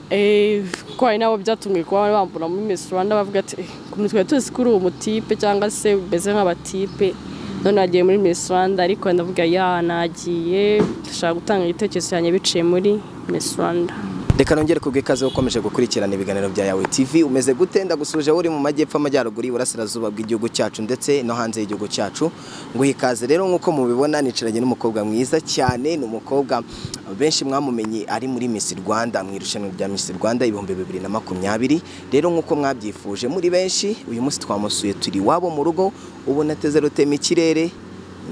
Kuko hari n'abo byatunguye kuba bambona muri Miss Rwanda, bavuga ati: "Ukuntu twari tuzi ko uri umutipe cyangwa se umeze nk'abatipe, none wagiye muri Miss Rwanda." Ariko ndavuga ya nagiye, ndashaka gutanga igitekerezo cyanjye biciye muri Miss Rwanda. Reka nongere kubwa ikaze ukomeje gukurikirana ibiganiro bya Yawe TV. Umeze gute? Ndagusuje uri mu majyepfo, amajyaruguru, iburasirazuba bw'igihugu cyacu ndetse no hanze y'igihugu cyacu. Nguha ikaze rero. Nk'uko mubibona, nicaranye n'umukobwa mwiza cyane. Ni umukobwa benshi mwamumenye ari muri Miss Rwanda, mu irushanwa rya Miss Rwanda 2020. Rero nk'uko mwabyifuje muri benshi, uyu munsi twamusuye, turi iwabo mu rugo. Ubu nateze rutema ikirere,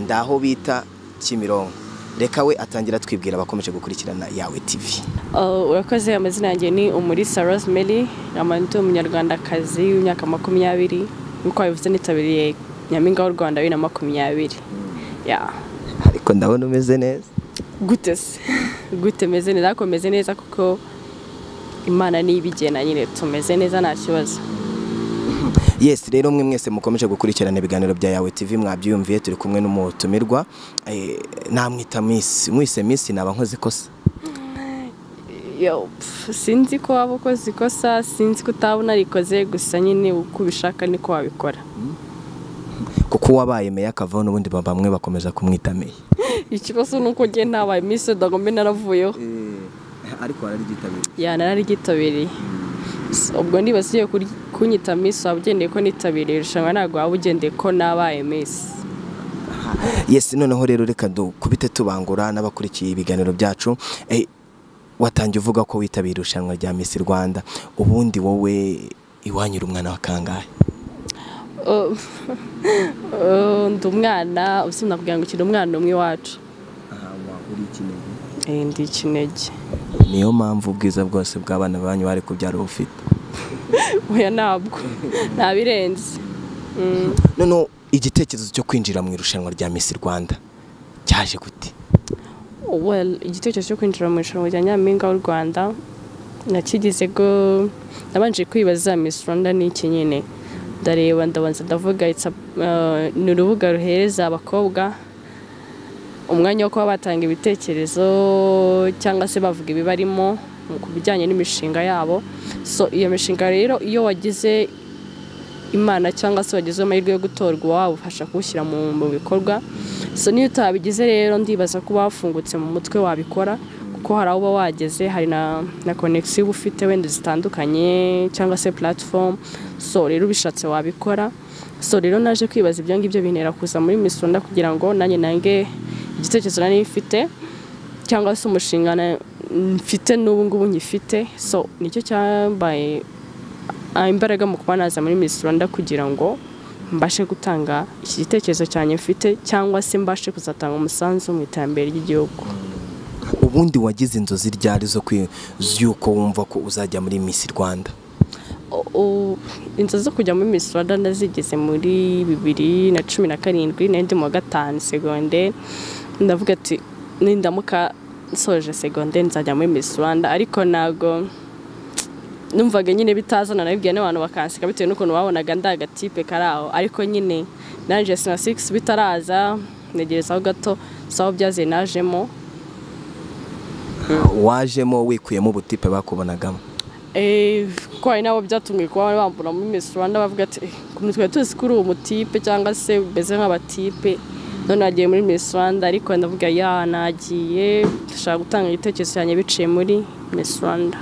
ndaho bita Kimironko. Reka we atangira twibwira abakomeje gukurikirana Yawe TV. Urakoze. Amazina yanjye ni Umulisa Rosemary, nkaba ndi umunyarwandakazi w'imyaka 20. Nk'uko wabivuze, nitabiriye Nyampinga w'u Rwanda 2020, yeah. Ariko ndabona umeze neza. Gute se? Gute meze neza? Ariko meze neza kuko Imana niyo ibigena nyine, tumeze neza, nta kibazo. Yes, rero mwe mwese mukomeje gukurikirana ibiganiro bya Yawe TV, mwabyiyumviye, turi kumwe n'umutumirwa. Namwita Miss. Mwise Miss naba nkoze ikosa? Yo, pf, sinzi ko waba ukoze ikosa, sinzi ko utaba unarikoze, gusa nyine uko ubishaka niko wabikora. Kuko uwabaye meya akavaho, n'ubundi bamwe bakomeza kumwita meya. Ikibazo ni uko njye ntabaye Miss, ngo mbe naravuyeho. Ariko wararyitabiriye. Yeah, nararyitabiriye. Ubwo niba ugiye kunyita Miss, waba ugendeye ko nitabiriye irushanwa, ntabwo waba ugendeye ko nabaye Miss. Yes, noneho rero reka dukubite tubangura n'abakurikiye ibiganiro byacu. Watangiye uvuga ko witabiriye irushanwa rya Miss Rwanda. Ubundi wowe iwanyu uri umwana wa kangahe? Ndi umwana usibye kugira ngo ukiri umwana umwe iwacu. Ndi ikinege. Niyo mpamvu ubwiza bwose bw'abana banyu bari kubyara ufite. Oya, ntabwo ntabirenze. Noneho igitekerezo cyo kwinjira mu irushanwa rya Miss Rwanda cyaje gute? Well, igitekerezo cyo kwinjira mu irushanwa rya Nyampinga w'u Rwanda nakigize go nabanje kwibaza Miss Rwanda ni iki nyine. Ndareba, ndabanza ndavuga ni urubuga ruhereza abakobwa umwanya wo kuba batanga ibitekerezo cyangwa se bavuga ibibarimo ku bijyanye n'imishinga yabo. So iyo mishinga rero, iyo wagize Imana cyangwa se wagize amahirwe yo gutorwa, wabufasha kuwushyira mu bikorwa. So niyo utabigize rero, ndibaza ko wafungutse mu mutwe wabikora, kuko hari aho uba wageze, hari na connection uba ufite wenda zitandukanye cyangwa se platform. So rero ubishatse wabikora. So rero naje kwibaza ibyo ngibyo, bintera kuza muri Miss Rwanda kugira ngo nanjye nange igitekerezo nari mfite cyangwa se umushinga mfite n'ubu ngubu nkifite. So nicyo cyambaye imbaraga mu kuba naza muri Miss Rwanda, kugira ngo mbashe gutanga iki gitekerezo cyanjye mfite cyangwa se mbashe kuzatanga umusanzu mu iterambere ry'igihugu. Ubundi wagize inzozi ryari zo z'uko wumva ko uzajya muri Miss Rwanda? Inzozi zo kujya muri Miss Rwanda ndazigeze muri 2017, nari ndi mu wa gatanu segonderi. Ndavuga ati nindamuka nsoje segonderi nzajya muri Miss Rwanda, ariko ntabwo numvaga nyine bitazana. Nabibwiye n'abantu bakanseka bitewe n'ukuntu babonaga ndi agatipe kari aho. Ariko nyine nanjye senior six bitaraza, ntegerezaho gato, so aho byaziye najemo. Wajemo wikuyemo ubutipe bakubonagamo? Kuko hari n'abo byatunguye kuba bambona muri Miss Rwanda, bavuga ati: "Ukuntu twari tuzi ko uri umutipe cyangwa se umeze nk'abatipe, none wagiye muri Miss Rwanda." Ariko ndavuga ya nagiye, ndashaka gutanga igitekerezo cyanjye biciye muri Miss Rwanda.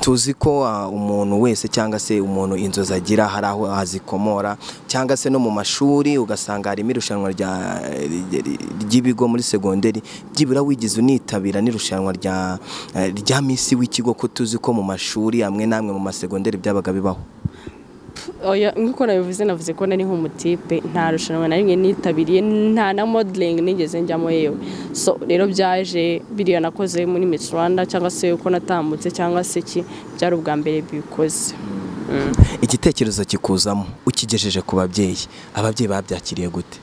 Tuzi ko umuntu wese cyangwa se umuntu inzozi agira hari aho azikomora, cyangwa se no mu mashuri ugasanga harimo irushanwa ry'ibigo muri segonderi. Byibura wigize unitabira n'irushanwa rya Miss w'ikigo, ko tuzi ko mu mashuri amwe n'amwe mu masegonderi byabaga bibaho? Oya, nk'uko nabivuze, navuze ko nari nk'umutipe, nta rushanwa na rimwe nitabiriye, nta na modeling nigeze njyamo yewe. So rero byaje biriya nakoze muri Miss Rwanda cyangwa se uko natambutse cyangwa se iki, byari ubwa mbere bikoze. Igitekerezo kikuzamo, ukigejeje ku babyeyi, ababyeyi babyakiriye gute?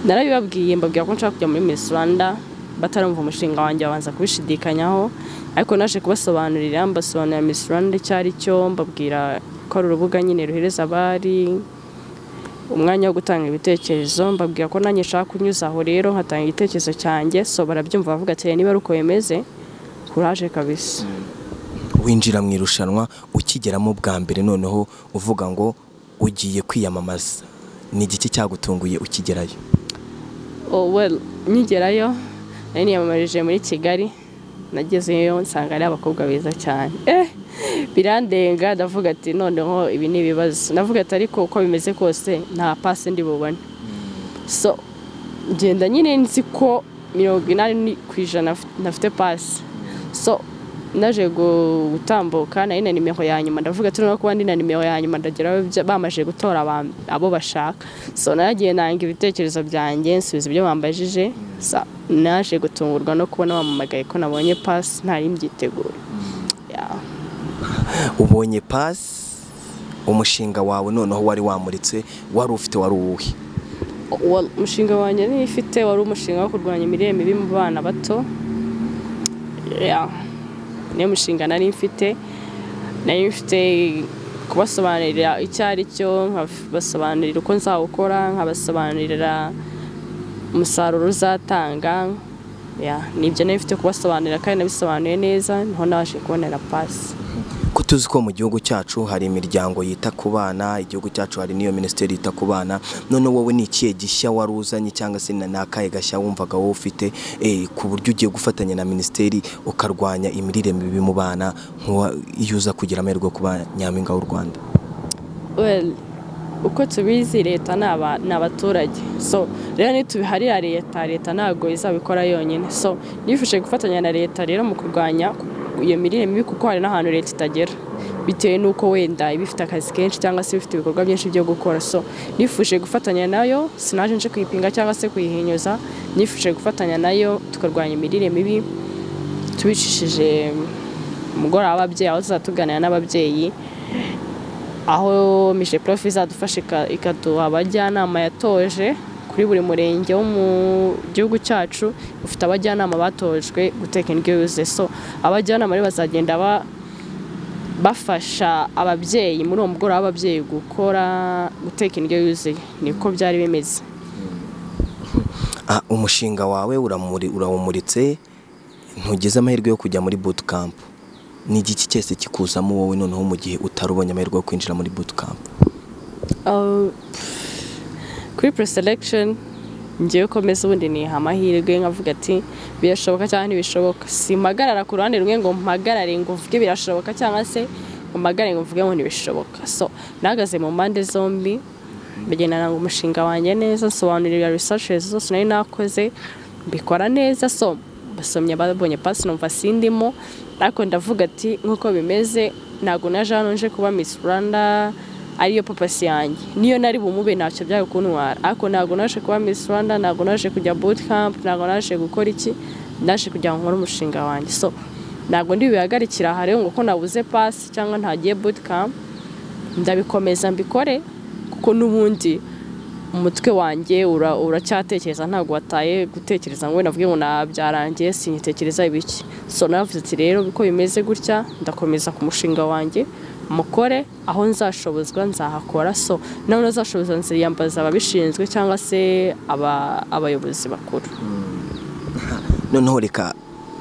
Narabibabwiye, mbabwira ko nshaka kujya muri Miss Rwanda. Batarumva umushinga wanjye, babanza kubishidikanyaho, ariko naje kubasobanurira, mbasobanurira Miss Rwanda icyo ari cyo, mbabwira ko ari urubuga nyine ruhereza abari umwanya wo gutanga ibitekerezo, mbabwira ko nanjye nshaka kunyuza aho rero nkatanga igitekerezo cyanjye. So barabyumva, bavuga ati niba ari uko bimeze Courage kabisa. Winjira mu irushanwa ukigeramo bwa mbere, noneho uvuga ngo ugiye kwiyamamaza, ni igiki cyagutunguye ukigerayo? Oh well, nkigerayo nari niyamamarije muri Kigali, nagezeyo nsanga ari abakobwa beza cyane, birandenga, ndavuga ati noneho ibi ni ibibazo. Ndavuga ati ariko uko bimeze kose nta pasi ndi bubone. So ngenda nyine nzi ko 80% ntafite pasi. So naje gutambuka nari na nimero ya nyuma, ndavuga ati no kuba ndi na nimero ya nyuma ndageraho bamaje gutora abo bashaka. So naragiye nanga ibitekerezo byanjye, nsubiza ibyo bambajije. Naje gutungurwa no kubona bamamagaye ko nabonye pass, ntari mbyiteguye. Ubonye pass, umushinga wawe noneho wari wamuritse wari ufite wari uwuhe? Umushinga wanjye nifite wari umushinga wo kurwanya imirire mibi mu bana bato. Niyo mushinga nari mfite, nari mfite kubasobanurira icyo ari cyo, nkabasobanurira uko nzawukora, nkabasobanurira umusaruro uzatanga. Nibyo nari mfite kubasobanurira kandi nabisobanuye neza, niho naje kubonera pasi. Ko tuzi ko mu gihugu cyacu hari imiryango yita ku bana, igihugu cyacu hari n'iyo minisiteri yita ku bana, none wowe ni ikihe gishya wari uzanye cyangwa se ni akahe gashya wumvaga wowe ufite ku buryo ugiye gufatanya na minisiteri ukarwanya imirire mibi mu bana, iyo uza kugira amahirwe yo kuba nyampinga w'u Rwanda? Well, uko tubizi leta ni abaturage, so rero nitubiharira leta, leta ntabwo izabikora yonyine. So nifuje gufatanya na leta rero mu kurwanya iyo mirire mibi, kuko hari n'ahantu leta itagera bitewe n'uko wenda iba ifite akazi kenshi cyangwa se ifite ibikorwa byinshi byo gukora. So nifuje gufatanya nayo, sinaje nje kuyipinga cyangwa se kuyihinyuza, nifuje gufatanya nayo tukarwanya imirire mibi tubicishije umugoroba w'ababyeyi, aho tuzatuganira n'ababyeyi, aho MIGEPROF izadufasha ikaduha abajyanama yatoje kuri buri murenge wo mu gihugu cyacu ufite abajyanama batojwe guteka indyo yuzuye. So abajyanama rero bazagenda bafasha ababyeyi muri uwo mugoroba w'ababyeyi gukora guteka indyo yuzuye. Niko byari bimeze. Umushinga wawe urawumuritse, ntugeze amahirwe yo kujya muri bootcamp, ni igiki cyese kikuzamo wowe noneho mu gihe utarubonye amahirwe yo kwinjira muri bootcamp? Kuri pre-selection ngiye komeza ubundi niha amahirwe nkavuga ati birashoboka cyangwa ntibishoboka, simpagarara ku ruhande rumwe ngo mpagarare ngo mvuge birashoboka cyangwa se ngo mpagarare ngo mvuge ngo ntibishoboka. So nahagaze mu mpande zombi, mbagenda nanga umushinga wanjye neza, nsobanurira researches zose nari nakoze, mbikora neza. So basomye babonye pass numva sindimo, ariko ndavuga ati nkuko bimeze ntabwo naje hano nje kuba Miss Rwanda ariyo purpose yanjye, niyo nari bumube ntacyo byari kuntwara, ariko ntabwo naje kuba Miss Rwanda, ntabwo naje kujya bootcamp, ntabwo naje gukora iki, naje kugira ngo nkore umushinga wanjye. So ntabwo ndi bihagarikira aha rero ngo ko nabuze pass cyangwa ntagiye bootcamp, ndabikomeza mbikore kuko n'ubundi umutwe wanjye uracyatekereza, ntabwo wataye gutekereza ngo navuge ngo nabyarangiye sinyitekereza ibiki. So navuze ati rero uko bimeze gutya ndakomeza ku mushinga wanjye mukore, aho nzashobozwa nzahakora. So naho ntazashobozwa nziyambaza ababishinzwe cyangwa se abayobozi bakuru. Noneho reka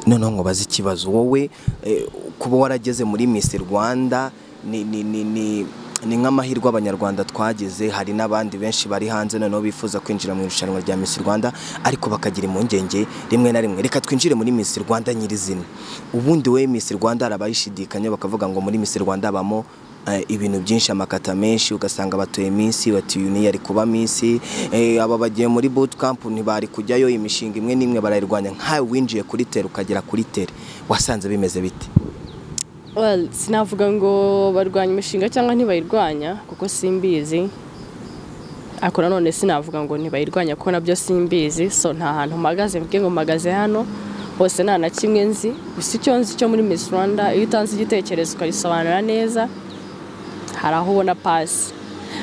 noneho ngo baze ikibazo, wowe kuba warageze muri Miss Rwanda ni nk'amahirwe abanyarwanda twageze, hari n'abandi benshi bari hanze noneho bifuza kwinjira mu irushanwa rya Miss Rwanda ariko bakagira impungenge rimwe na rimwe. Reka twinjire muri Miss Rwanda nyirizina. Ubundi we Miss Rwanda arabayishidikanya bakavuga ngo muri Miss Rwanda habamo ibintu byinshi, amakata menshi, ugasanga batuye Miss bati uyu yari kuba Miss, aba bagiye muri bootcamp ntibari kujyayo, imishinga imwe n'imwe barayirwanya. Nkawe winjiye kuri tere ukagera kuri tere wasanze bimeze bite? Well, sinavuga ngo barwanya imishinga cyangwa ntibayirwanya kuko simbizi, ariko nanone sinavuga ngo ntibayirwanya kuko nabyo simbizi. So nta hantu mpagaze mvuge ngo mpagaze hano hose nta na kimwe nzi. Gusa icyo nzi cyo muri Miss Rwanda, iyo utanze igitekerezo ukagisobanura neza hari aho ubona pasi.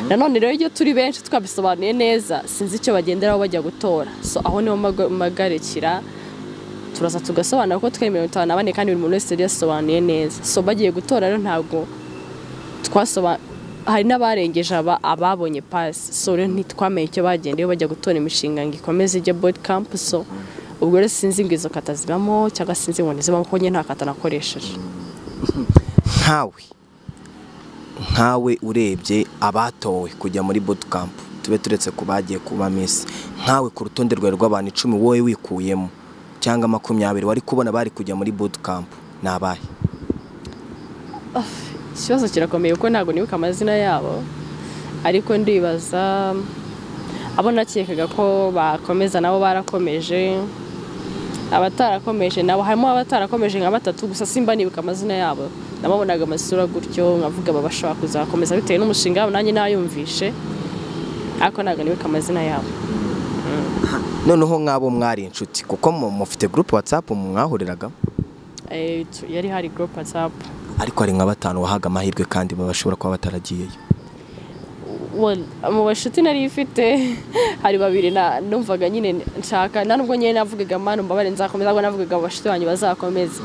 Nanone rero iyo turi benshi twabisobanuye neza sinzi icyo bagenderaho bajya gutora. So aho niho mpagarikira, turaza tugasobanura ko twari 54 kandi buri muntu wese yari yasobanuye neza. So bagiye gutora rero ntabwo hari n'abarengeje ababonye pass. So rero ntitwamenye icyo bagendeyeho bajya gutora imishinga ngo ikomeze ijye bootcamp. So Ubwo rero sinzi ngo izo kata zibamo cyangwa sinzi ngo ntizibamo, kuko njye nta kata nakoresheje. Nkawe urebye abatowe kujya muri bootcamp, tube turetse ku bagiye kuba Miss, nkawe ku rutonde rwawe rw'abantu 10 wowe wikuyemo cyangwa 20 wari kubona bari kujya muri bootcamp ni abahe? Ikibazo kirakomeye kuko ntabwo nibuka amazina yabo, ariko ndibaza abo nakekaga ko bakomeza nabo barakomeje, abatarakomeje nabo harimo abatarakomeje nka 3 gusa, simba nibuka amazina yabo. Nababonaga amasura gutyo nkavuga baba bashobora kuzakomeza bitewe n'umushinga wabo, nanjye nayumvishe, ariko ntabwo nibuka amazina yabo. Noneho nk'abo mwari inshuti, kuko mufite group WhatsApp mwahuriragamo? Yari hari group WhatsApp. Ariko hari nka 5 wahaga amahirwe kandi bashobora kuba bataragiyeyo. Well, mu bashuti nari ifite hari 2 numvaga nyine nshaka, nta nubwo nyine navugaga manu mbabare nzakomeza, ahubwo navugaga abashuti banyu bazakomeza.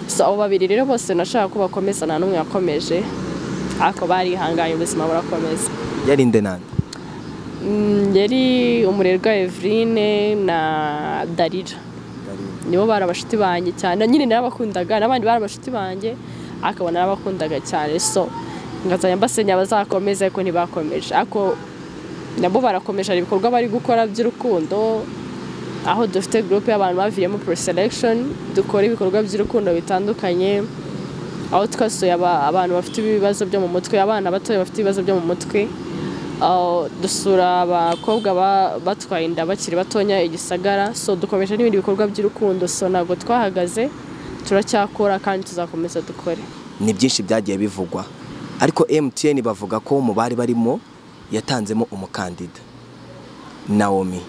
So abo 2 rero bose nashaka ko bakomeza, nta n'umwe yakomeje, ariko barihanganye ubuzima burakomeza. Yari nde nande? Yari Umurerwa Eveline na Darira. Nibo bari abashuti banjye cyane, nyine narabakundaga, n'abandi bari abashuti banjye, ariko narabakundaga cyane. So ngazajya mbasenya bazakomeza, ariko ntibakomeje. Ariko nabo barakomeje, hari ibikorwa bari gukora by'urukundo, aho dufite group y'abantu baviriyemo pre-selection, dukora ibikorwa by'urukundo bitandukanye, aho twasuye abantu bafite ibibazo byo mu mutwe, abana batoya bafite ibibazo byo mu mutwe, dusura abakobwa batwaye inda bakiri batonya i Gisagara. So dukomeje n'ibindi bikorwa by'urukundo, so ntabwo twahagaze, turacyakora kandi tuzakomeza dukore. Ni byinshi byagiye bivugwa, ariko MTN bavuga ko mu bari barimo yatanzemo umukandida Naomi,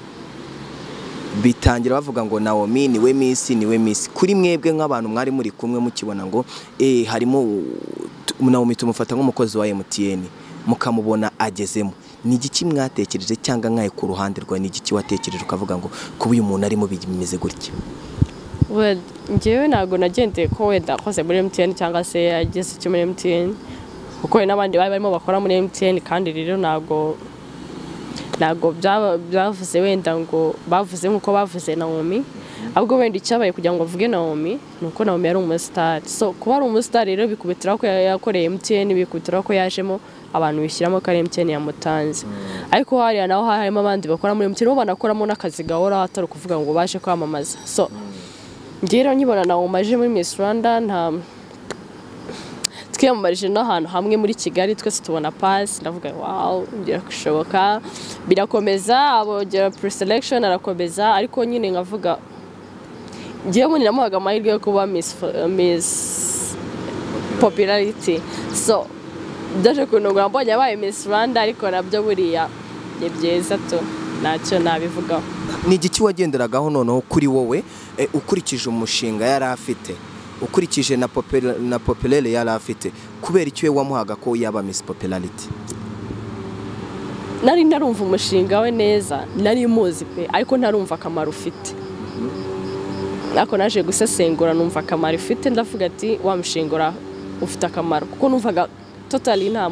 bitangira bavuga ngo Naomi niwe Miss, niwe Miss. Kuri mwebwe nk'abantu mwari muri kumwe mukibona ngo harimo Naomi tumufata nk'umukozi wa MTN, mukamubona agezemo, ni igiki mwatekereje cyangwa nkaye ku ruhande rwa ni igiki watekereje ukavuga ngo kuba uyu muntu arimo bimeze gutya? Well, njyewe ntabwo nagendeye ko wenda akoze muri MTN cyangwa se yageze icyo muri MTN, kuko n'abandi bari barimo bakora muri MTN, kandi rero ntabwo byavuze wenda ngo bavuze nkuko bavuze Naomi, ahubwo wenda icyabaye kugira ngo bavuge Naomi ni uko Naomi yari umustar. So kuba ari umustar rero bikubitiraho ko yakoreye MTN, bikubitiraho ko yajemo abantu bishyiramo ko ari MTN yamutanze. Ariko hariya naho harimo abandi bakora muri MTN, bo banakoramo n'akazi gahora, atari ukuvuga ngo baje kwamamaza. So njye rero nkibona Naomi aje muri Miss Rwanda, nta twiyamamarije n'ahantu hamwe muri Kigali twese tubona pass, ndavuga wow, birashoboka, birakomeza, abogera pre-selection arakomeza, ariko nyine nkavuga ngiye mbona namuhaga amahirwe yo kuba Miss Popularity. So byaje kunungura mbonye abaye Miss Rwanda, ariko nabyo buriya ni byiza tu, ntacyo nabivugaho. Ni igiki wagenderagaho noneho kuri wowe, ukurikije umushinga yari afite, ukurikije na populaire yari afite, kubera icyo wamuhaga ko yaba Miss Popularity? Nari narumva umushinga we neza, nari muzi pe, ariko ntarumva akamaro ufite. Ariko naje gusesengura numva akamaro ufite, ndavuga ati wa mushinga ufite akamaro, kuko numvaga totally nta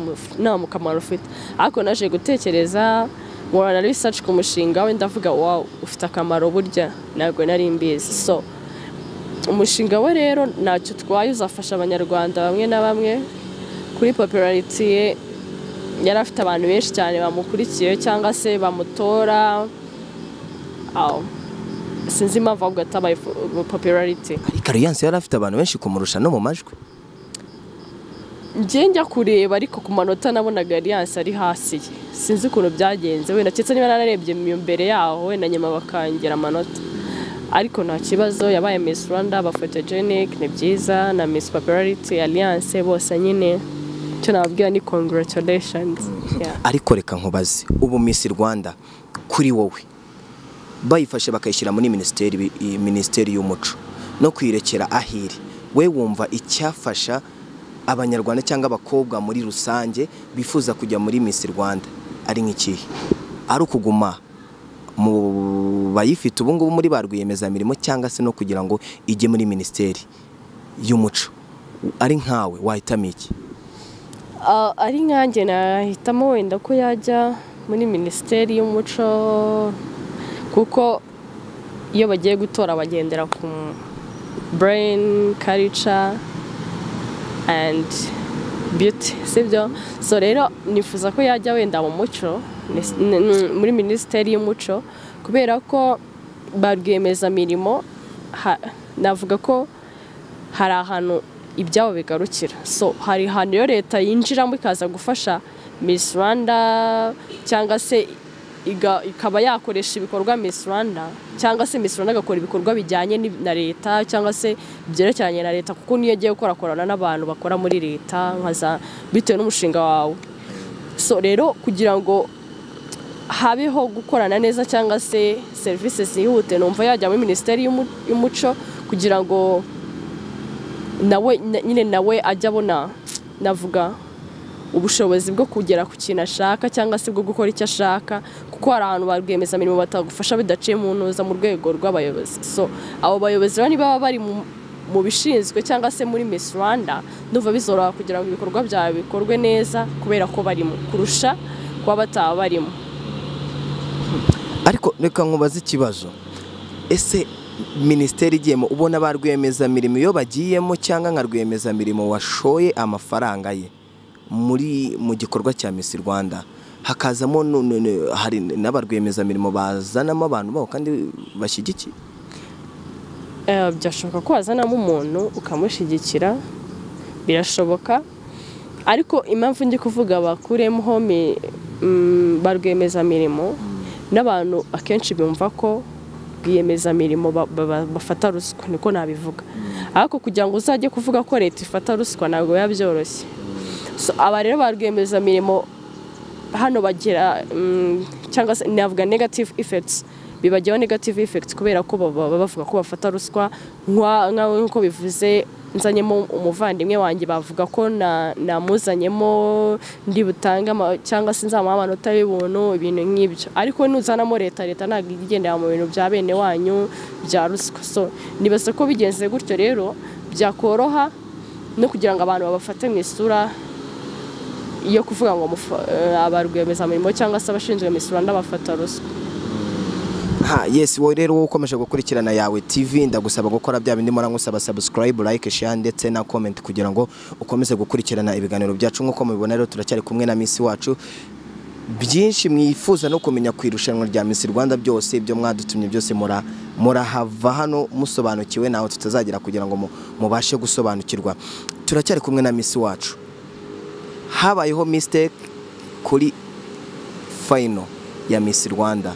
kamaro ufite. Ariko naje gutekereza nkora na research ku mushinga we, ndavuga wow, ufite akamaro burya, ntabwo nari mbizi. So umushinga we rero ntacyo utwaye, uzafasha abanyarwanda bamwe na bamwe kuri popularity ye. Yari afite abantu benshi cyane bamukurikiye cyangwa se bamutora, sinzi impamvu ahubwo atabaye popularity. Ariko Alliance yari afite abantu benshi kumurusha no mu majwi. Njye njya kureba, ariko ku manota nabonaga Alliance ari hasi ye, sinzi ukuntu byagenze, wenda keretse niba nararebye imbere yaho wenda nyuma bakangera amanota, ariko nta kibazo. Yabaye Miss Rwanda, aba photogenic, ni byiza, na Miss Popularity Alliance, bose nyine icyo nababwira ni congratulations. Ariko reka nkubaze, ubu Miss Rwanda kuri wowe bayifashe bakayishyira muri minisiteri y'umuco no kwirekera ahiri, we wumva icyafasha abanyarwanda cyangwa abakobwa muri rusange bifuza kujya muri Miss Rwanda ari nk'ikihe? Ari ukuguma mu bayifite ubu ngubu muri ba rwiyemezamirimo, cyangwa se no kugira ngo ijye muri minisiteri y'umuco? Ari nkawe wahitamo iki? Ari nkanjye nahitamo wenda ko yajya muri minisiteri y'umuco, kuko Iyo bagiye gutora bagendera ku brain, culture and beauty, sibyo? So rero nifuza ko yajya wenda mu muco, muri minisiteri y'umuco, kubera ko ba rwiyemezamirimo navuga ko hari ahantu ibyabo bigarukira. So hari ahantu iyo leta yinjiramo ikaza gufasha Miss Rwanda, cyangwa se ikaba yakoresha ibikorwa Miss Rwanda, cyangwa se Miss Rwanda agakora ibikorwa bijyanye na leta cyangwa se byerekeranye na leta, kuko niyo agiye gukorakorana n'abantu bakora muri leta nkaza bitewe n'umushinga wawe. So rero kugira ngo habeho gukorana neza cyangwa se serivisi zihute, numva yajya muri minisiteri y'umuco kugira ngo nawe nyine nawe ajye abona, navuga, ubushobozi bwo kugera ku kintu ashaka cyangwa se bwo gukora icyo ashaka, kuko hari ahantu ba rwiyemezamirimo batagufasha bidaciye mu ntuza mu rwego rw'abayobozi. So abo bayobozi rero niba bari mu bishinzwe cyangwa se muri Miss Rwanda, ndumva bizoroha kugira ngo ibikorwa byawe bikorwe neza kubera ko barimo, kurusha kuba bataba barimo. Ariko reka nkubaze ikibazo: ese minisiteri igiyemo, ubona ba rwiyemezamirimo iyo bagiyemo, cyangwa nka rwiyemezamirimo washoye amafaranga ye muri mu gikorwa cya Miss Rwanda, hakazamo hari n'aba rwiyemezamirimo bazanamo abantu babo kandi bashyigikiye? Byashoboka ko wazanamo umuntu ukamushyigikira, birashoboka. Ariko impamvu ndi kuvuga bakuremo ba rwiyemezamirimo, n'abantu akenshi bumva ko rwiyemezamirimo bafata ruswa, niko nabivuga. Ariko kugira ngo uzajye kuvuga ko leta ifata ruswa ntabwo biba byoroshye. So aba rero ba rwiyemezamirimo hano bagira cyangwa se navuga negative effects, bibagiraho negative effects kubera ko baba bavuga ko bafata ruswa. Nk'uko bivuze, nzanyemo umuvandimwe wanjye, bavuga ko namuzanyemo ndi butange cyangwa se nzamuha amanota y'ubuntu, ibintu nk'ibyo. Ariko nuzanamo leta, leta ntabwo ijya igendera mu bintu bya bene wanyu bya ruswa. So nibaza ko bigenze gutyo rero byakoroha no kugira ngo abantu babafate mu isura yo kuvuga ngo aba rwiyemezamirimo cyangwa se abashinzwe Miss Rwanda bafata ruswa. Ha, yes, wowe rero wowe ukomeje gukurikirana Yawe TV, ndagusaba gukora bya bindi mpora ngusaba: subscribe, like, share ndetse na comment, kugira ngo ukomeze gukurikirana ibiganiro byacu. Nk'uko mubibona rero, turacyari kumwe na Miss wacu. Byinshi mwifuza no kumenya ku irushanwa rya Miss Rwanda, byose ibyo mwadutumye byose, murahava hano musobanukiwe, naho tutazagera kugira ngo mubashe gusobanukirwa. Turacyari kumwe na Miss wacu. Habayeho mistake kuri final ya Miss Rwanda.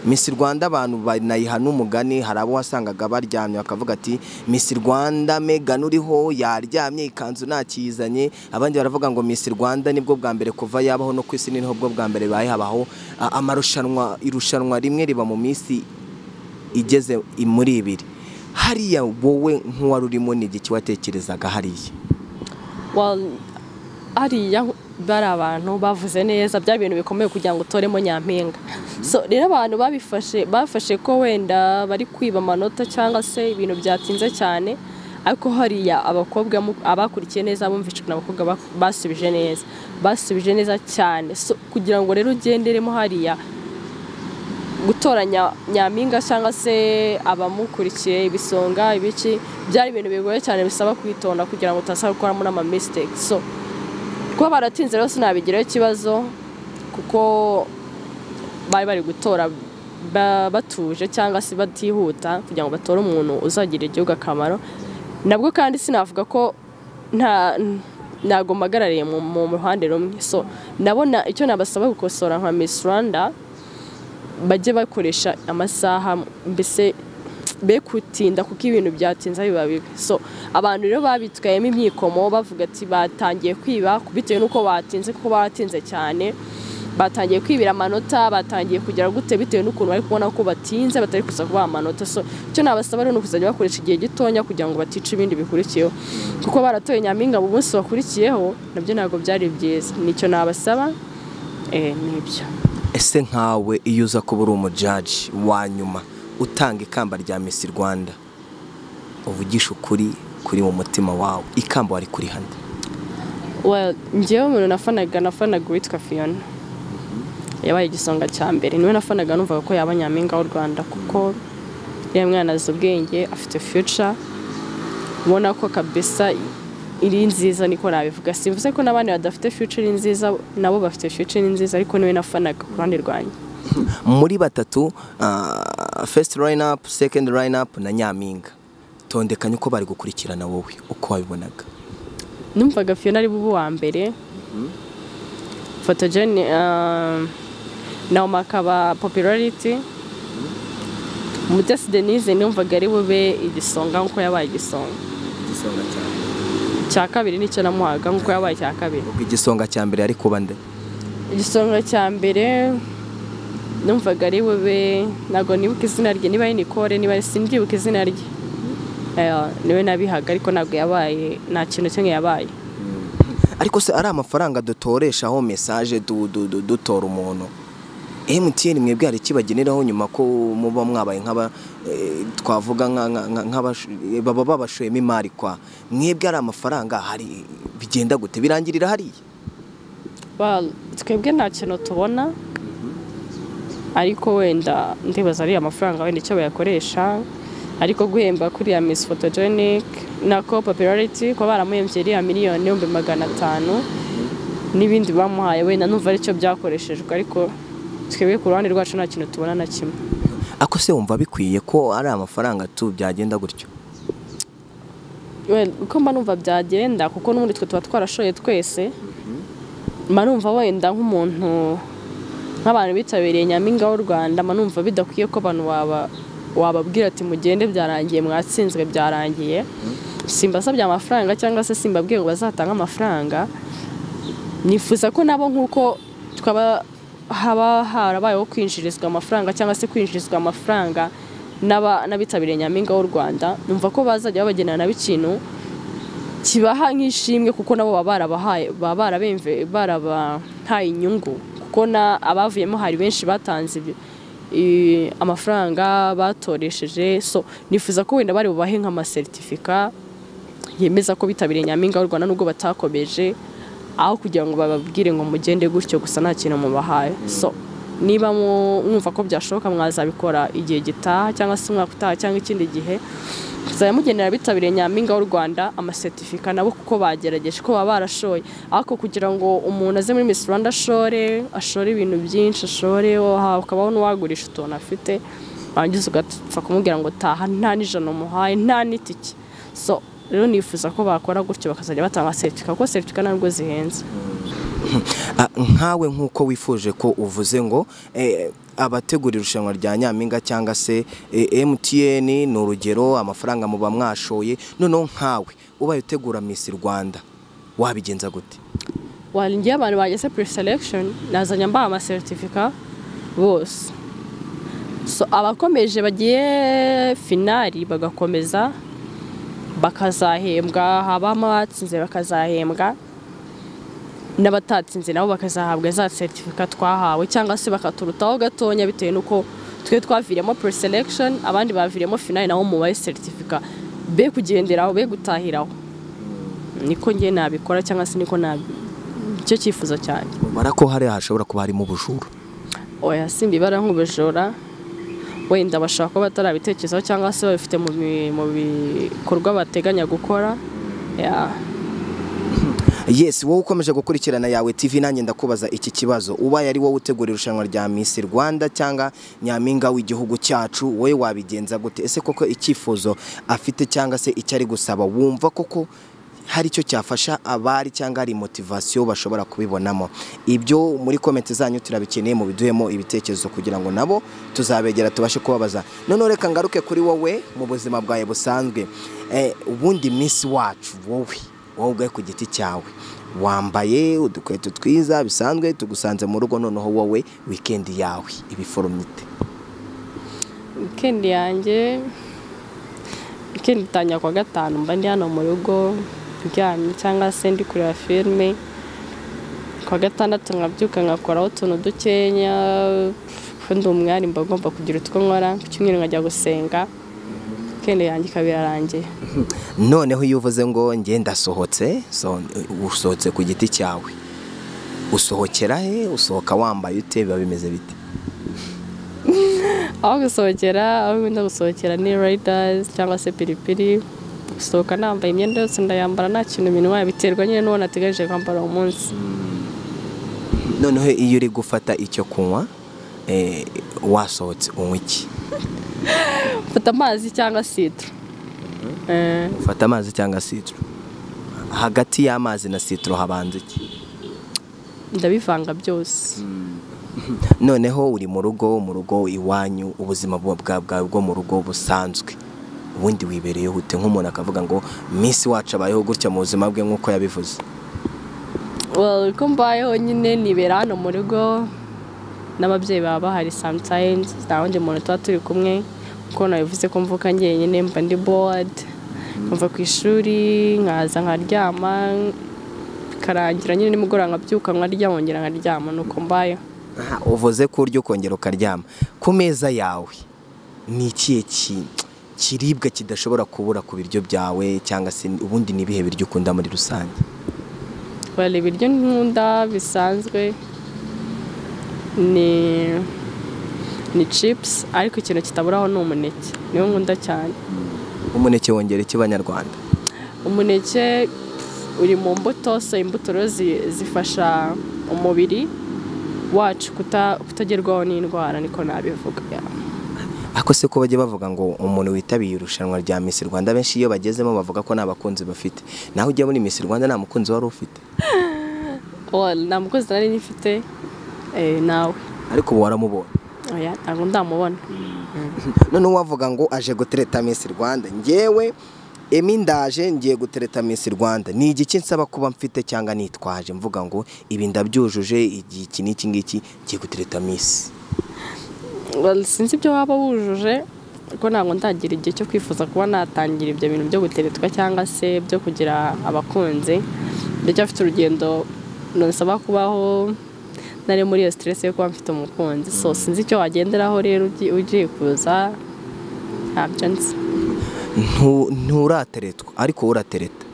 Miss Rwanda abantu banayiha n'umugani. Hari abo wasangaga baryamye bakavuga ati: "Miss Rwanda Megan uriho yaryamye, ikanzu ntakizanye." Abandi baravuga ngo Miss Rwanda nibwo bwa mbere kuva yabaho no ku isi, niho bwo bwa mbere baye habaho amarushanwa, irushanwa rimwe riba mu minsi igeze muri 2. Hariya wowe nk'uwari urimo, ni igiki watekerezaga hariya? Well, hariya bari abantu bavuze neza, bya bintu bikomeye kugira ngo utoremo nyampinga. So rero abantu babifashe, bafashe ko wenda bari kwiba amanota cyangwa se ibintu byatinze cyane. Ariko hariya abakobwa abakurikiye neza bumvishe ukuntu abakobwa basubije neza, basubije neza cyane. So kugira ngo rero ugenderemo hariya gutoranya nyampinga cyangwa se abamukurikiye, ibisonga, ibiki, byari ibintu bigoye cyane, bisaba kwitonda kugira ngo utaza gukoramo n'ama mistake. So kuba baratinze rero sinabigiraho ikibazo, kuko bari bari gutora batuje cyangwa se batihuta kugira ngo batore umuntu uzagirira igihugu akamaro. Nabwo kandi sinavuga ko ntabwo mpagarariye mu ruhande rumwe. So nabona icyo nabasaba gukosora nka Miss Rwanda, bajye bakoresha amasaha, mbese be kutinda, kuko ibintu byatinze biba bibi. So abantu rero babitwayemo imyikomo, bavuga ati batangiye kwiba bitewe n'uko batinze, kuko batinze cyane, batangiye kwibira amanota, batangiye kugera gute, bitewe n'ukuntu bari kubona ko batinze batari kuza kubaha amanota. So icyo nabasaba rero ni ukuzajya bakoresha igihe gitonya kugira ngo batica ibindi bikurikiyeho, kuko baratoye nyampinga mu munsi wakurikiyeho, nabyo ntabwo byari byiza. Nicyo nabasaba, nibyo. Ese nkawe iyo uza kuba uri umujaji wa nyuma utanga ikamba rya Miss Rwanda, uvugisha ukuri kuri mu mutima wawe, ikamba wari kuri hande? Well, njyewe umuntu nafanaga uwitwa Fiona yabaye igisonga cya mbere, niwe nafanaga, numvaga ko yaba nyampinga w'u Rwanda kuko Uriya mwana azi ubwenge, afite future, ubona ko kabisa iri nziza, niko nabivuga. Simvuze ko n'abandi badafite future iri nziza, nabo bafite future iri nziza, ariko niwe nafanaga ku ruhande rwanjye. Muri batatu, first line up, second line up na Nyampinga, tondekanye uko bari gukurikirana, wowe uko wabibonaga? Numvaga Fiona ari bube uwa mbere, photogenic, Naomi akaba popularity, Mutesi Denise numvaga ari bube igisonga nk'uko yabaye igisonga. Igisonga cyane. Cya kabiri nicyo namuhaga, nk'uko yabaye icya kabiri. Ubwo igisonga cya mbere ari kuba nde? Igisonga cya mbere numvaga ari bube, ntabwo nibuka izina rye, niba ari Nicole, niba ari, simbyibuka izina rye. Niwe nabihaga, ariko ntabwo yabaye, nta kintu kimwe yabaye. Ariko se ari amafaranga dutoreshaho message dutora umuntu, MTN mwebwe hari ikibageneraho nyuma ko muba mwabaye nk'aba twavuga baba babashoyemo imari kwa mwebwe? Ari amafaranga hari bigenda gute, birangirira hariya? Well, twebwe nta kintu tubona, ariko wenda ndibaza ari amafaranga wenda icyo bayakoresha, ariko guhemba kuriya Miss Photogenic nako popularity, kuba baramuhembye iriya 1,500,000 n'ibindi bamuhaye, wenda numva aricyo byakoreshejwe, ariko twebwe ku ruhande rwacu nta kintu tubona na kimwe. Ako se wumva bikwiye ko ari amafaranga tu byagenda gutyo? Well, uko mba numva byagenda, kuko n'ubundi twe tuba twarashoye twese, mba numva wenda nk'umuntu, nk'abantu bitabiriye Nyampinga w'u Rwanda, mba numva bidakwiye ko abantu wababwira ati mugende byarangiye, mwatsinzwe byarangiye. Simbasabye amafaranga cyangwa se simbabwiye ngo bazatange amafaranga. Nifuza ko nabo, nk'uko twaba haba harabayeho kwinjirizwa amafaranga cyangwa se kwinjirizwa amafaranga n'abitabiriye Nyampinga w'u Rwanda, numva ko bazajya babagenera nabo ikintu kibaha nk'ishimwe, kuko nabo baba barabahaye, baba barabahaye inyungu, kuko na abavuyemo hari benshi batanze amafaranga batoresheje. So nifuza ko wenda bari bubahe nk'amasertifika yemeza ko bitabiriye Nyampinga w'u Rwanda nubwo batakomeje, aho kugira ngo bababwire ngo mugende gutyo gusa nta kintu mubahaye. So niba mwumva ko byashoboka, mwazabikora igihe gitaha cyangwa se umwaka utaha cyangwa ikindi gihe, muzajya mugenera abitabiriye Nyampinga w'u Rwanda amasertifika nabo, kuko bagerageje, ko baba barashoye. Ariko kugira ngo umuntu aze muri Miss Rwanda ashore, ashore ibintu byinshi, ashore, hakabaho n'uwagurisha utuntu afite, warangiza ugapfa kumubwira ngo taha, nta n'ijana umuhaye, nta n'itike. So rero nifuza ko bakora gutyo, bakazajya batanga seritifika, kuko seritifika ntabwo zihenze. Nkawe nk'uko wifuje ko uvuze ngo abategura irushanwa rya Nyampinga cyangwa se MTN ni urugero, amafaranga muba mwashoye, noneho nkawe ubaye utegura Miss Rwanda wabigenza gute? Waringiye abantu bageze pre-selection, nazanye mbaha amasertifika bose. So abakomeje bagiye finali bagakomeza bakazahembwa, habamo abatsinze bakazahembwa, n'abatatsinze nabo bakazahabwa za certificate twahawe, cyangwa se bakaturutaho gatonya bitewe n'uko twe twaviremo pre-selection, abandi baviremo finali, nabo mubaye certificate, be kugenderaho, be gutahiraho. Niko ngiye nabikora, cyangwa se niko nabi icyo cyifuzo cyanjye. Ubara ko hari hashobora kuba harimo ubujura? Oya, simbibara nk'ubujura, wenda bashaka kuba batarabitekerezaho cyangwa se babifite mu bikorwa bateganya gukora. Yes, wowe ukomeje gukurikirana Yawe TV, nanjye ndakubaza iki kibazo: ubaye ari wowe utegura irushanwa rya Miss Rwanda cyangwa Nyampinga w'igihugu cyacu, wowe wabigenza gute? Ese koko icyifuzo afite cyangwa se icyo ari gusaba, wumva koko hari icyo cyafasha abari cyangwa ari motivation bashobora kubibonamo? Ibyo muri comment zanyu turabikeneye, mu biduhemo ibitekerezo kugira ngo nabo tuzabegera tubashe kubabaza. None reka ngaruke kuri wowe mu buzima bwawe busanzwe. Ubundi Miss wacu, wowe ubwawe ku giti cyawe, wambaye udukweto twiza bisanzwe, tugusanze mu rugo, noneho wowe weekend yawe ibiforomye ite? Weekend yanjye, weekend itangira kuwa gatanu, mba ndi hano mu rugo ndyamye cyangwa se ndi kureba filime. Kuwa gatandatu nkabyuka ngakoraho utuntu dukenya, kuko ndi umwari mba ngomba kugira utwo nkora. Ku cyumweru nkajya gusenga, weekend yanjye ikaba irarangiye. Noneho iyo uvuze ngo njye ndasohotse, so usohotse ku giti cyawe, usohokera he? Usohoka wambaye ute? Biba bimeze bite? Aho gusohokera, aho nkunda gusohokera ni Riders cyangwa se Piripiri. Gusohoka nambaye imyenda yose ndayambara, nta kintu bintwaye, biterwa nyine n'uwo nategereje kwambara uwo munsi. Noneho iyo uri gufata icyo kunywa wasohotse, unywa iki? Mfata amazi cyangwa citron. Ufata amazi cyangwa citron. Hagati y'amazi na citron habanza iki? Ndabivanga byose. Noneho uri mu rugo, mu rugo iwanyu, ubuzima bwawe bwo mu rugo busanzwe ubundi wibereyeho ute? Nk'umuntu akavuga ngo Miss wacu abayeho gutya mu buzima bwe nk'uko yabivuze. Well, uko mbayeho nyine, nibera hano mu rugo n'ababyeyi baba bahari sometimes, nta wundi muntu tuba turi kumwe. Kuko nabivuze ko mvuka njyenyine, mba ndi bored, mva ku ishuri nkaza nkaryama, bikarangira nyine, nimugoroba nkabyuka nkarya, nkongera nkaryama, nuko mbayeho. Aha, uvuze ko urya ukongera ukaryama. Ku meza yawe ni ikihe kiribwa kidashobora kubura ku biryo byawe, cyangwa se ubundi ni ibihe biryo ukunda muri rusange? Well, ibiryo nkunda bisanzwe ni chips, ariko ikintu kitaburaho ni umuneke, niwo nkunda cyane. Umuneke wongera iki Banyarwanda? Umuneke uri mu mbuto, so imbuto rero zifasha umubiri wacu kutagerwaho n'indwara, niko nabivuga, yeah. Ako se ko bajya bavuga ngo umuntu witabiye irushanwa rya Miss Rwanda, benshi iyo bagezemo bavuga ko nta bakunzi bafite, naho ujya muri Miss Rwanda nta mukunzi wari ufite? Well, nta mukunzi nari nifite, nawe. Ariko ubu waramubonye? Oya, ntabwo ndamubona. Noneho wavuga ngo aje gutereta Miss Rwanda, ngewe Emmy ndaje ngiye gutereta Miss Rwanda, ni igiki nsaba kuba mfite cyangwa nitwaje mvuga ngo ibi ndabyujuje, igihe iki n'iki ngiki ngiye gutereta Miss? Well, sinzi ibyo waba wujuje, kuko ntabwo ndagira igihe cyo kwifuza kuba natangira ibyo bintu byo guteretwa cyangwa se byo kugira abakunzi. Ndacyafite urugendo runsaba kubaho nari muri iyo stress yo kuba mfite umukunzi, so sinzi icyo wagenderaho rero ugiye kuza, ntabyo nzi. Nturateretwa ariko uratereta?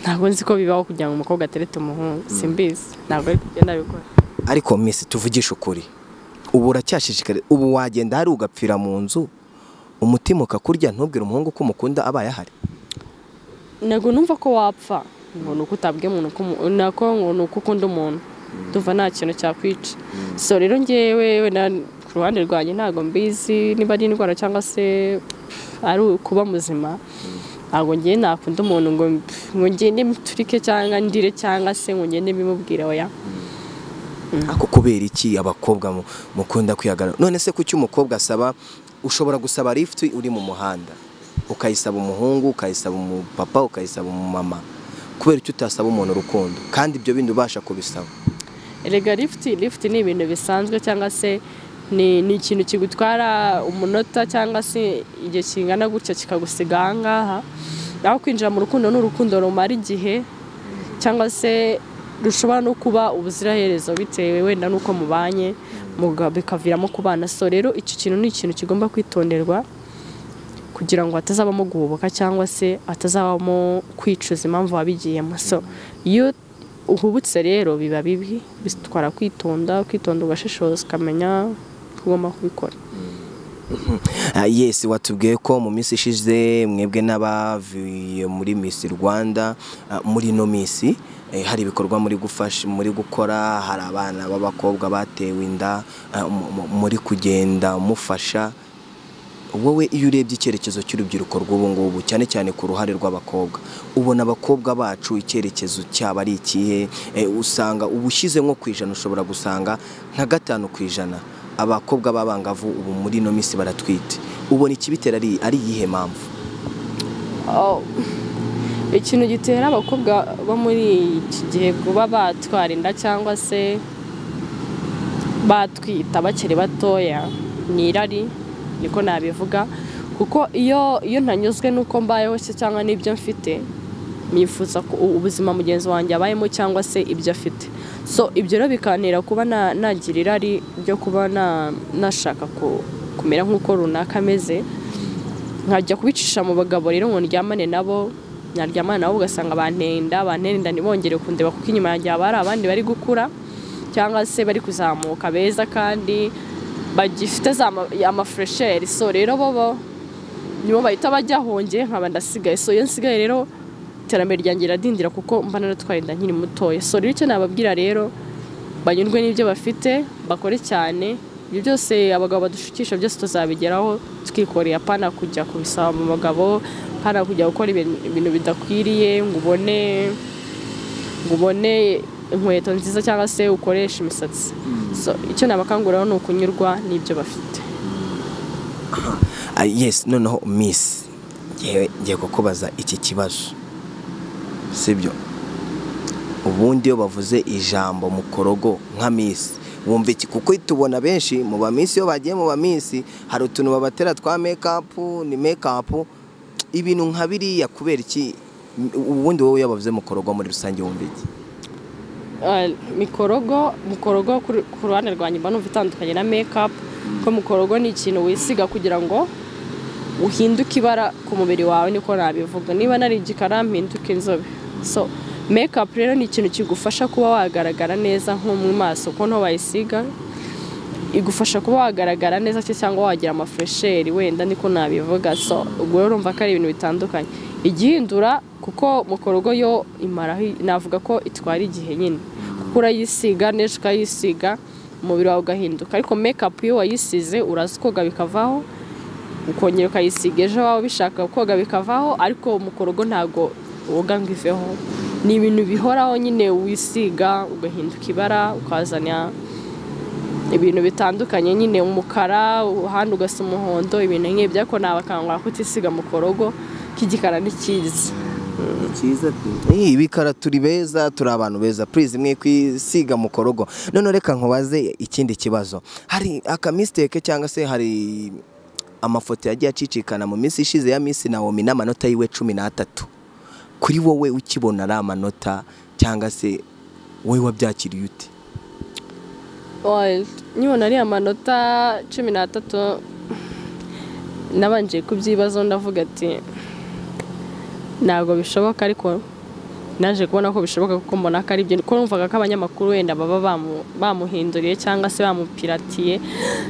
Ntabwo nzi ko bibaho kugira ngo umukobwa aterete umuhungu, simbizi, ntabwo ari kugenda bikora. Ariko Miss, tuvugishe ukuri, ubu uracyashishikariye? Ubu wagenda hari ugapfira mu nzu umutima ukakurya ntubwire umuhungu ko umukunda abaye ahari? Ntabwo numva ko wapfa ngo ni uko utabwiye umuntu ko nako ngo ni uko ukunda umuntu, ndumva nta kintu cyakwica. So rero ngewe wenda ku ruhande rwanjye ntabwo mbizi niba ari indwara cyangwa se ari ukuba muzima, ntabwo ngewe nakunda umuntu ngo ngende muturike cyangwa ndire cyangwa se ngo ngende mbimubwire, oya. Ako kubera iki abakobwa mukunda kwihagarara? None se kuki umukobwa asaba, ushobora gusaba lift uri mu muhanda ukayisaba umuhungu, ukayisaba umupapa, ukayisaba umumama, kubera icyo utasaba umuntu urukundo kandi ibyo bindi ubasha kubisaba? Erega lift ni ibintu bisanzwe, cyangwa se ni ikintu kigutwara umunota cyangwa se igihe kingana gutya kikagusiga aha ngaha. Naho kwinjira mu rukundo ni urukundo rumara igihe cyangwa se rushobora no kuba ubuziraherezo bitewe wenda n'uko mubanye, bikaviramo kubana. So rero icyo kintu ni ikintu kigomba kwitonderwa kugira ngo hatazabamo guhubuka cyangwa se hatazabamo kwicuza impamvu wabigiyemo. So iyo uhubutse rero biba bibi, bitwara kwitonda, kwitonda ugashishoza ukamenya ko ugomba kubikora. Yes, watubwiye ko mu minsi ishize mwebwe n'abavuye muri Miss Rwanda, muri ino minsi hari ibikorwa muri gufasha, muri gukora, hari abana b'abakobwa batewe inda, muri kugenda mufasha. Wowe iyo urebye icyerekezo cy'urubyiruko rw'ubu ngubu, cyane cyane ku ruhare rw'abakobwa, ubona abakobwa bacu icyerekezo cyaba ari ikihe? Usanga ubushyize nko ku ijana ushobora gusanga nka 5% abakobwa b'abangavu ubu muri ino minsi baratwite. Ubona ikibitera ari iyihe mpamvu? Oh, ikintu gitera abakobwa bo muri iki gihe kuba batwara inda cyangwa se batwita bakiri batoya ni irari, niko nabivuga, kuko iyo ntanyuzwe n'uko mbayeho se cyangwa n'ibyo mfite, nifuza ko ubuzima mugenzi wanjye abayemo cyangwa se ibyo afite. So ibyo rero bikantera kuba nagira irari ryo kuba nashaka kumera nk'uko runaka ameze, nkajya kubicisha mu bagabo rero ngo ndyamane nabo, naryamana nabo ugasanga bantenda ntibongere kundeba, kuko inyuma yanjye haba hari abandi bari gukura cyangwa se bari kuzamuka beza kandi bagifite za amafresheri. So rero bo nibo bahita bajya hongeye nkaba ndasigaye. So iyo nsigaye rero iterambere ryanjye riradindira kuko mba naratwaye inda nkiri mutoya. So rero icyo nababwira rero, banyurwe n'ibyo bafite, bakore cyane. Ibyo byose abagabo badushukisha byose tuzabigeraho twikoreye, apana kujya kubisaba mu bagabo, apana kujya gukora ibintu bidakwiriye ngo ubone inkweto nziza cyangwa se ukoreshe imisatsi. So icyo nabakanguriraho ni ukunyurwa n'ibyo bafite. Yes, noneho Miss, ngiye kukubaza iki kibazo, sibyo? Ubundi iyo bavuze ijambo mukorogo nka Miss wumva iki? Kuko tubona benshi mu ba Miss iyo bagiye mu ba Miss hari utuntu babatera twa make-up, ni make-up, ibintu nka biriya. Kubera iki? Ubundi wowe iyo bavuze mukorogo muri rusange wumva iki? Mukorogo ku ruhande rwanjye mba numva itandukanye na make-up, ko mukorogo ni ikintu wisiga kugira ngo uhinduke ibara ku mubiri wawe, niko nabivuga. Niba nari igikara mpinduke inzobe. So make-up rero ni ikintu kigufasha kuba wagaragara neza nko mu maso, kuko nto wayisiga igufasha kuba wagaragara neza cyangwa wagira amafresheri wenda, niko nabivuga. So ubwo rero urumva ko ari ibintu bitandukanye. Igihindura kuko mukorogo yo imara, navuga ko itwara igihe nyine, kuko urayisiga neza ukayisiga umubiri wawe ugahinduka. Ariko make-up iyo wayisize uraza koga bikavaho, ukongera ukayisiga ejo waba ubishaka koga bikavaho. Ariko mukorogo ntago woga ngo iveho, ni ibintu bihoraho nyine, wisiga ugahinduka ibara, ukazana ibintu bitandukanye nyine, umukara ahandi ugasa umuhondo, ibintu nk'ibyo. Ariko nabakangura kutisiga mukorogo, k'igikara ni cyiza. Cyiza ibikara, turi beza, turi abantu beza, please mwe kwisiga mukorogo. None reka nkubaze ikindi kibazo. Hari aka mistake cyangwa se hari amafoto yagiye acicikana mu minsi ishize ya Miss Naomi n'amanota yiwe 13. Kuri wowe ukibona ari amanota cyangwa se wowe wabyakiriye ute? Nkibona ari amanota 13 nabanje kubyibazaho, ndavuga ati ntabwo bishoboka. Ariko naje kubona ko bishoboka, kuko mbona ko ari byo, kuko numvaga ko abanyamakuru wenda baba bamuhinduriye cyangwa se bamupiratiye.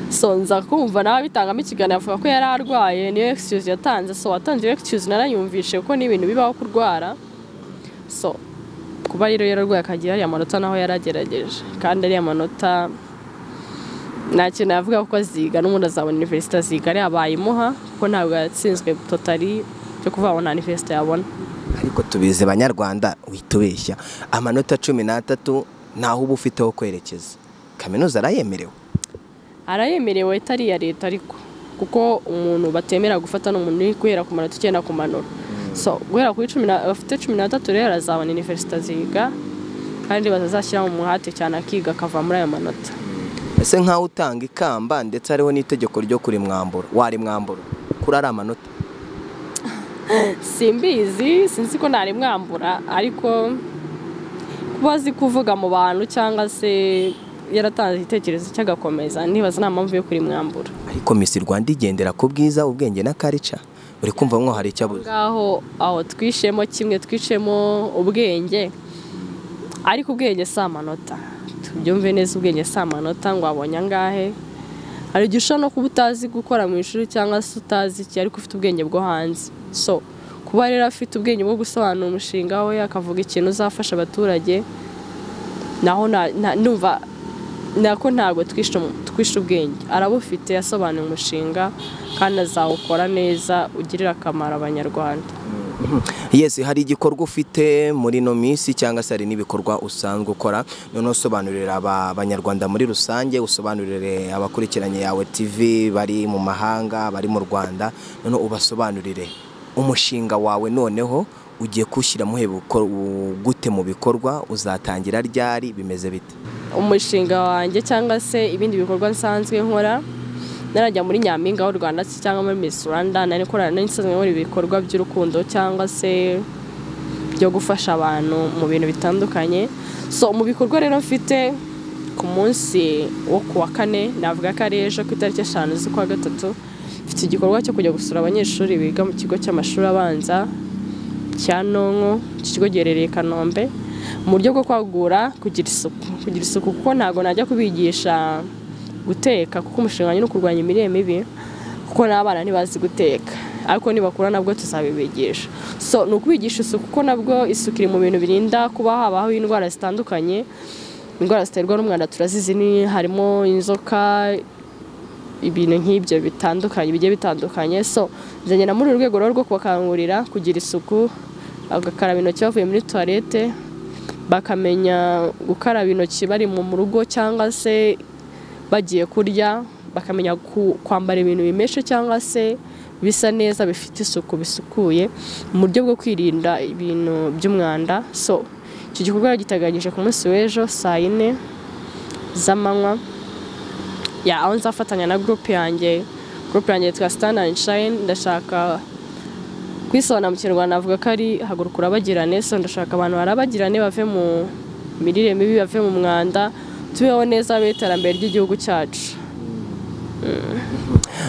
So nza kumva nawe bitangamo ikiganiro avuga ko yari arwaye, niyo excuse yatanze. So watanze iyo excuse narayumvishe, kuko ni ibintu bibaho kurwara. So kuba rero yararwaye akagira ariya manota, naho yaragerageje, kandi ariya manota nta kintu yavuga kuko aziga n'ubundi azabona university, aziga ariya bayimuha, kuko ntabwo yatsinzwe totally cyo kuvuga ngo nta university yabona. Ariko tubizi Banyarwanda, witubeshya, amanota 13 ntaho uba ufite ho kwerekeza. Kaminuza arayemerewe? Arayemerewe itari iya leta ariko, kuko umuntu batemera gufata n'umuntu uri guhera ku manota 9 kumanura. So guhera kuri 10 bafite 13 rero azabona university aziga, kandi bazazashyira mu muhate cyane akiga akava muri ayo manota. Ese nkaho utanga ikamba ndetse hariho n'itegeko ryo kurimwambura, warimwambura kuri ari amanota? Simbizi, sinzi ko narimwambura, ariko kuba azi kuvuga mu bantu cyangwa se yaratanze igitekerezo cy'agakomeza, nibaza nta mpamvu yo kurimwambura. Ariko Miss Rwanda igendera ku bwiza, ubwenge na culture, uri kumva mwo hari icyo abuze? Ngaho aho twishemo kimwe, twishemo ubwenge, ariko ubwenge si amanota, tubyumve neza, ubwenge si amanota ngo wabonye angahe. Hari igihe ushobora no kuba utazi gukora mu ishuri cyangwa se utazi iki, ariko ufite ubwenge bwo hanze. So kuba rero afite ubwenge bwo gusobanura umushinga we, akavuga ikintu uzafasha abaturage, naho ndumva nako ntabwo twishe ubwenge, arabufite, yasobanuye umushinga kandi azawukora neza ugirira akamaro Abanyarwanda. Yes, hari igikorwa ufite muri ino minsi cyangwa se hari n'ibikorwa usanzwe ukora, noneho usobanurira Abanyarwanda muri rusange, usobanurire abakurikiranye Yawe TV bari mu mahanga, bari mu Rwanda, noneho ubasobanurire umushinga wawe, noneho ugiye kuwushyira gute mu bikorwa, uzatangira ryari, bimeze bite? Umushinga wanjye cyangwa se ibindi bikorwa nsanzwe nkora, narajya muri Nyampinga w'u Rwanda cyangwa muri Miss Rwanda, nari nkorana nsanzwe nkora ibikorwa by'urukundo cyangwa se byo gufasha abantu mu bintu bitandukanye. So mu bikorwa rero mfite ku munsi wo kuwa kane, navuga ko ari ejo ku itariki 5 z'ukwa 3, mfite igikorwa cyo kujya gusura abanyeshuri biga mu kigo cy'amashuri abanza cya Nonko, iki kigo giherereye i Kanombe, mu buryo bwo kwagura kugira isuku, kuko ntago najya kubigisha guteka, kuko umushinga wanjye ni ukurwanya imirire mibi, kuko n'abana ntibazi guteka, ariko nibakura nabwo tuzabibigisha. So ni ukubigisha isuku, kuko nabwo isuku iri mu bintu birinda kuba habaho indwara zitandukanye. Indwara ziterwa n'umwanda turazizi, ni harimo inzoka, ibintu nk'ibyo bitandukanye bigiye bitandukanye. So nzanye muri uru rwego rwo kubakangurira kugira isuku, bagakaraba intoki bavuye muri toilette, bakamenya gukaraba intoki bari mu rugo cyangwa se bagiye kurya, bakamenya kwambara ibintu bimeshe cyangwa se bisa neza, bifite isuku, bisukuye, mu buryo bwo kwirinda ibintu by'umwanda. So icyo gikorwa giteganyije ku munsi w'ejo saa 4 z'amanywa, ya aho nzafatanya na group yanjye yitwa Stand and Shine. Ndashaka kwisobanura mu Kinyarwanda navuga ko ari haguruka urabagirane. So ndashaka abantu barabagirane, bave mu mirire mibi, bave mu mwanda, tubeho neza, iterambere ry'igihugu cyacu.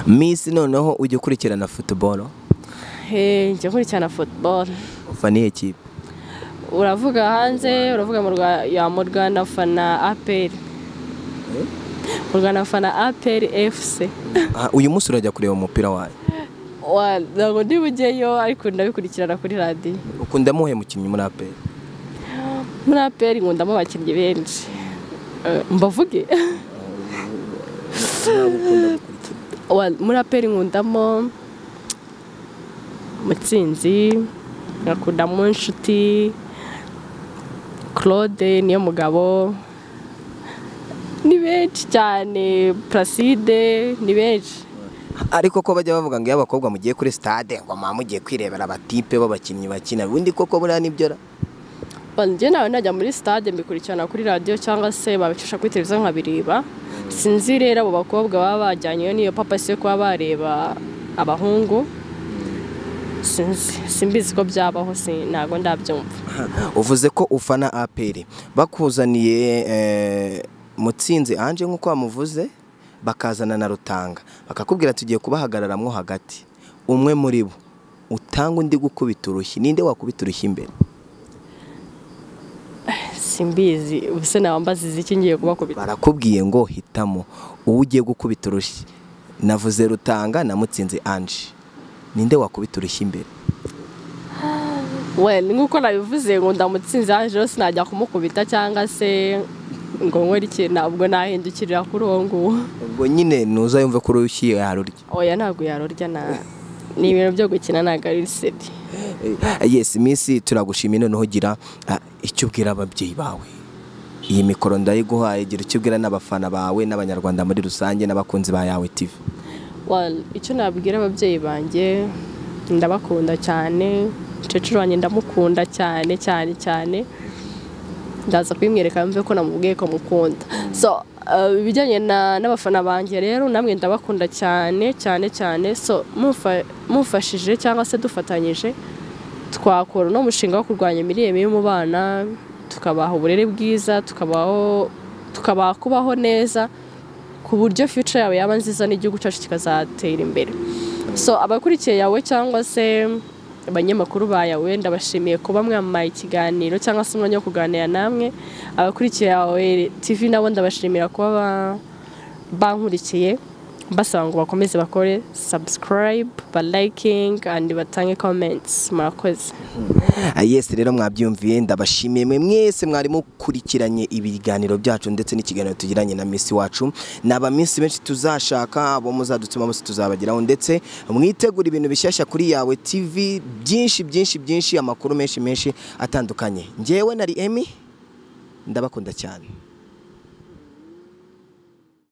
Miss, noneho ujya ukurikirana football? Njya nkurikirana football. Ufana iyihe kipe? Uravuga hanze, uravuga mu Rwanda mfana APR. Mu Rwanda mfana APR FC. Uyu munsi urajya kureba umupira wayo? Ntabwo ndi bujyeyo, ariko ndabikurikirana kuri radiyo. Ukunda muhe mukinnyi muri APR? Muri APR nkundamo abakinnyi benshi. Mbavuge? Muri APR nkundamo Mutsinzi, nkakundamo Inshuti Claude, niyo mugabo, ni benshi cyane, Placide, ni benshi. Ariko ko bajya bavuga ngo iyo abakobwa mugiye kuri stade ngo mama mugiye kwirebera abatipe b'abakinnyi bakina, ubundi koko buriya nibyo ra? Njye nawe najya muri stade mbikurikirana kuri radiyo cyangwa se babicisha kuri televiziyo nkabireba. Sinzi rero abo bakobwa baba bajyanyeyo n'iyo papa se kuba bareba abahungu, sinzi, simbizi ko byabaho, ntabwo ndabyumva. Uvuze ko ufana APR, bakuzaniye Mutsinzi Ange nk'uko wamuvuze, bakazana na Rutanga, bakakubwira tugiye kubahagararamwo hagati, umwe muri bo utanga undi gukubita urushyi, ninde wakubita urushyi imbere? Simbizi, ubuse nabambaziza iki ngiye kubakubita? Barakubwiye ngo hitamo uwo ugiye gukubita urushyi, navuze Rutanga na Mutsinzi Ange, ninde wakubita urushyi imbere? Well, nkuko nabivuze ngo ndamutsinze Ange, rero sinajya kumukubita cyangwa se ngo nkore iki, ntabwo nahindukirira kuri uwo nguwo. Ubwo nyine nuza yumve ko urushyi yarurya? Oya, ntabwo yarurya, ni ibintu byo gukina, ntabwo ari seri. Yes, Miss, turagushimiye. Noneho gira icyo ubwira ababyeyi bawe. Iyi mikoro ndayiguhaye, gira icyo ubwira n'abafana bawe n'abanyarwanda muri rusange n'abakunzi ba Yawe TV. Well, icyo nabwira ababyeyi banjye, ndabakunda cyane, umukecuru wanjye ndamukunda cyane cyane cyane, ndaza kubimwereka mve ko namubwiye ko mukunda. So ibijyanye n'abafana banjye rero namwe ndabakunda cyane cyane cyane. So mufashije cyangwa se dufatanyije twakora no mushinga wo kurwanya imirire mibi mu bana, tukabaha uburere bwiza, tukabaha kubaho neza ku buryo future yabo yaba nziza n'igihugu cyacu kikazatera imbere. So abakurikiye Yawe cyangwa se abanyamakuru ba Yawe, ndabashimiye kuba mwamaye ikiganiro cyangwa se umwanya wo kuganira namwe. Abakurikiye Yawe TV nabo ndabashimira kuba bankurikiye, mbasaba ngo bakomeze bakore subscribe, ba liking and batange comments. Murakoze. Yes, rero mwabyumviye, ndabashimiye mwe mwese mwari mukurikiranye ibiganiro byacu ndetse n'ikiganiro tugiranye na Miss wacu. Naba Miss benshi tuzashaka abo muzadutsima bose tuzabagiraho, ndetse mwitegura ibintu bishyashya kuri Yawe TV, byinshi byinshi byinshi, amakuru menshi menshi atandukanye. Njyewe nari Emmy, ndabakunda cyane.